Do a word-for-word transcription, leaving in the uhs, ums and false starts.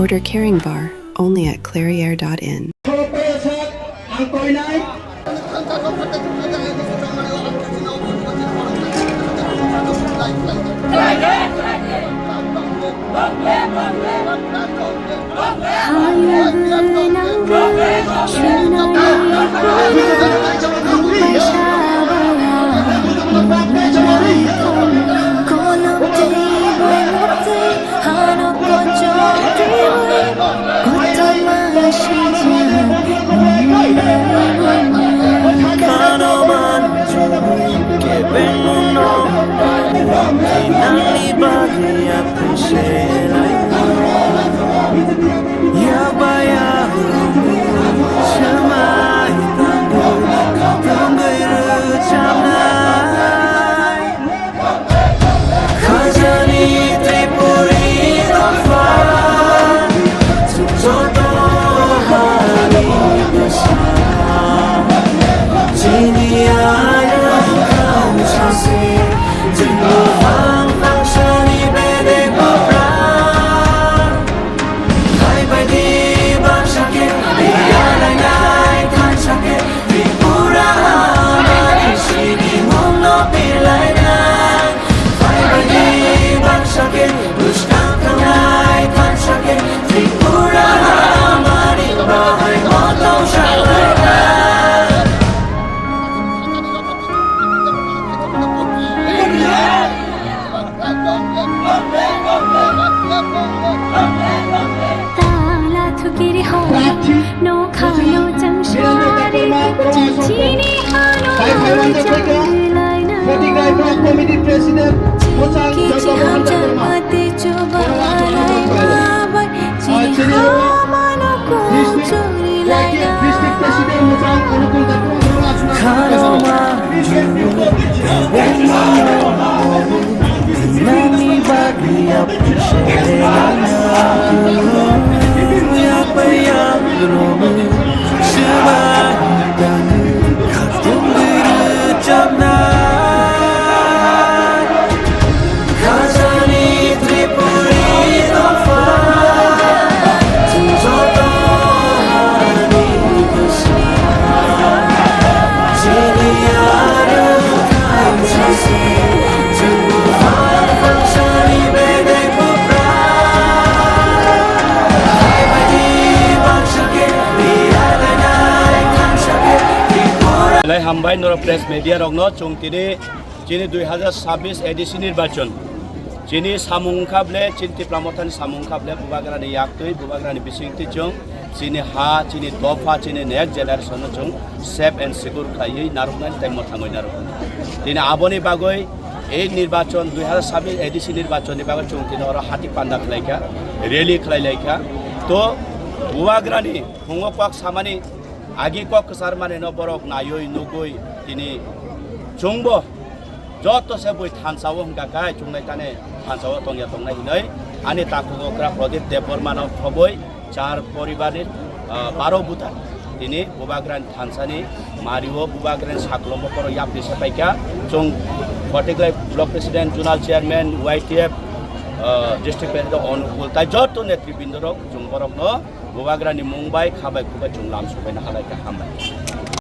Order Caring Bar, only at clairiere dot in. Belai hambai norok press media rokno, chwng tini chini dui hazar sabbish A D C nirbachon. Chini samung wngkha ble, chini Tipra Mothani samung wngkha ble, Bubagrani yaktwi, Bubagrani bisingtwi chwng chini ha, chini dopha, chini next generation no chwng safe and secure khlaiwi narwknani tei mwthangwi narwknani. Tini aboni bagwi ei nirbachon, dui hazar sabbish A D C nirbachon ni bagwi chwng tini oro hati panda khlaikha, rally khlailaikha. To Bubagrani phungo kok samani, agi kok kwchar mani no borok naiwi nugwi tini chwngbo joto se bui thansa o hwnkha khe chwngnai tane thansa o tongya tongnai hinwi ani takhuk okra Pradip Debbarma no thobwi char poribar ni, ah, baro buthar tini Bubagrani thansa ni mari o Bubagrani saklombo borok yapri se paikha. Chwng Phatiklai Block President, Zonal Chairman, Y T F, ah, District President Onukul tai joto netribindorok chwng borokno Bubagrani mung bai kha bai khuk bai chwng lam subaina halai kha, hambai.